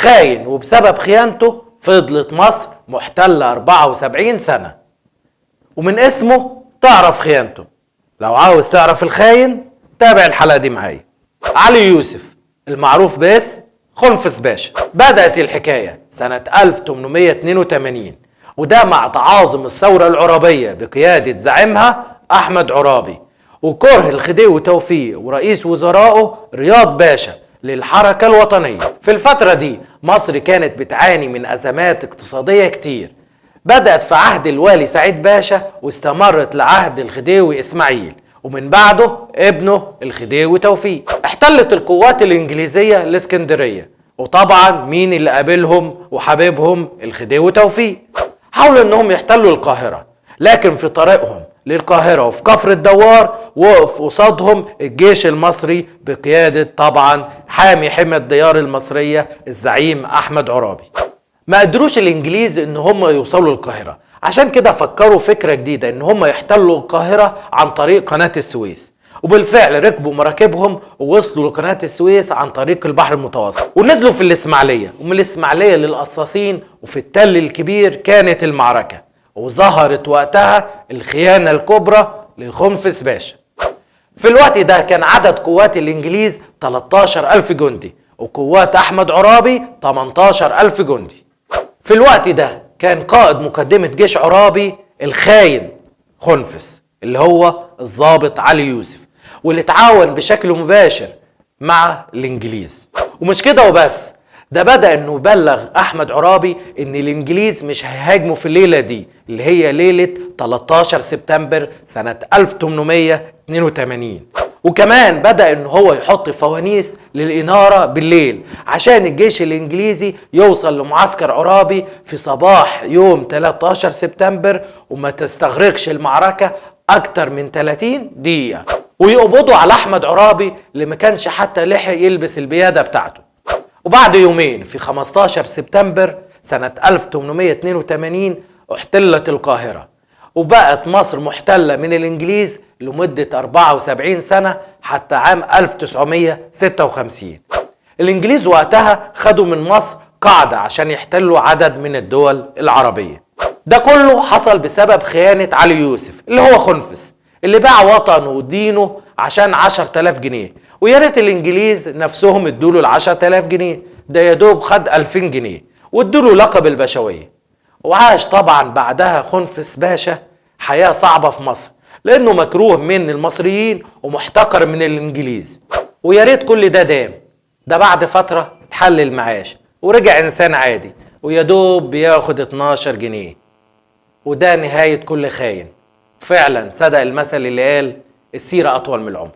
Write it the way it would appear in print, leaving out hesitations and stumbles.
خاين، وبسبب خيانته فضلت مصر محتلة 74 سنة، ومن اسمه تعرف خيانته. لو عاوز تعرف الخاين تابع الحلقة دي معايا. علي يوسف المعروف باسم خنفس باشا. بدأت الحكاية سنة 1882، وده مع تعاظم الثورة العرابية بقيادة زعيمها أحمد عرابي، وكره الخديوي توفيق ورئيس وزرائه رياض باشا للحركة الوطنية. في الفترة دي مصر كانت بتعاني من أزمات اقتصادية كتير، بدأت في عهد الوالي سعيد باشا واستمرت لعهد الخديوي إسماعيل، ومن بعده ابنه الخديوي توفيق. احتلت القوات الإنجليزية الإسكندرية، وطبعا مين اللي قابلهم وحبيبهم؟ الخديوي توفيق. حاولوا انهم يحتلوا القاهرة، لكن في طريقهم للقاهرة وفي كفر الدوار وقف قصادهم الجيش المصري بقيادة طبعا حامي حمى الديار المصرية الزعيم أحمد عرابي. ما قدروش الانجليز ان هم يوصلوا القاهرة، عشان كده فكروا فكرة جديدة ان هم يحتلوا القاهرة عن طريق قناة السويس، وبالفعل ركبوا مراكبهم ووصلوا لقناة السويس عن طريق البحر المتوسط، ونزلوا في الإسماعيلية، ومن الإسماعيلية للقصاصين، وفي التل الكبير كانت المعركة، وظهرت وقتها الخيانة الكبرى لخنفس باشا. في الوقت ده كان عدد قوات الإنجليز 13,000 جندي، وقوات أحمد عرابي 18,000 جندي. في الوقت ده كان قائد مقدمة جيش عرابي الخاين خنفس اللي هو الضابط علي يوسف، واللي تعاون بشكل مباشر مع الإنجليز. ومش كده وبس، ده بدأ انه يبلغ احمد عرابي ان الانجليز مش هيهاجموا في الليلة دي اللي هي ليلة 13 سبتمبر سنة 1882. وكمان بدأ ان هو يحط فوانيس للإنارة بالليل عشان الجيش الإنجليزي يوصل لمعسكر عرابي في صباح يوم 13 سبتمبر وما تستغرقش المعركة أكتر من 30 دقيقة، ويقبضوا على أحمد عرابي اللي ما كانش حتى لحق يلبس البيادة بتاعته. وبعد يومين في 15 سبتمبر سنة 1882 احتلت القاهرة، وبقت مصر محتلة من الإنجليز لمدة 74 سنة حتى عام 1956. الإنجليز وقتها خدوا من مصر قاعدة عشان يحتلوا عدد من الدول العربية. ده كله حصل بسبب خيانة علي يوسف اللي هو خنفس، اللي باع وطنه ودينه عشان 10,000 جنيه، ويا ريت الإنجليز نفسهم ادوله ال 10,000 جنيه، ده يا دوب خد 2000 جنيه وادوله لقب البشوية. وعاش طبعا بعدها خنفس باشا حياة صعبة في مصر، لأنه مكروه من المصريين ومحتقر من الإنجليز. ويا ريت كل ده دام، ده بعد فترة اتحل المعاش ورجع إنسان عادي ويا دوب بياخد 12 جنيه. وده نهاية كل خاين. فعلا صدق المثل اللي قال السيرة أطول من العمر.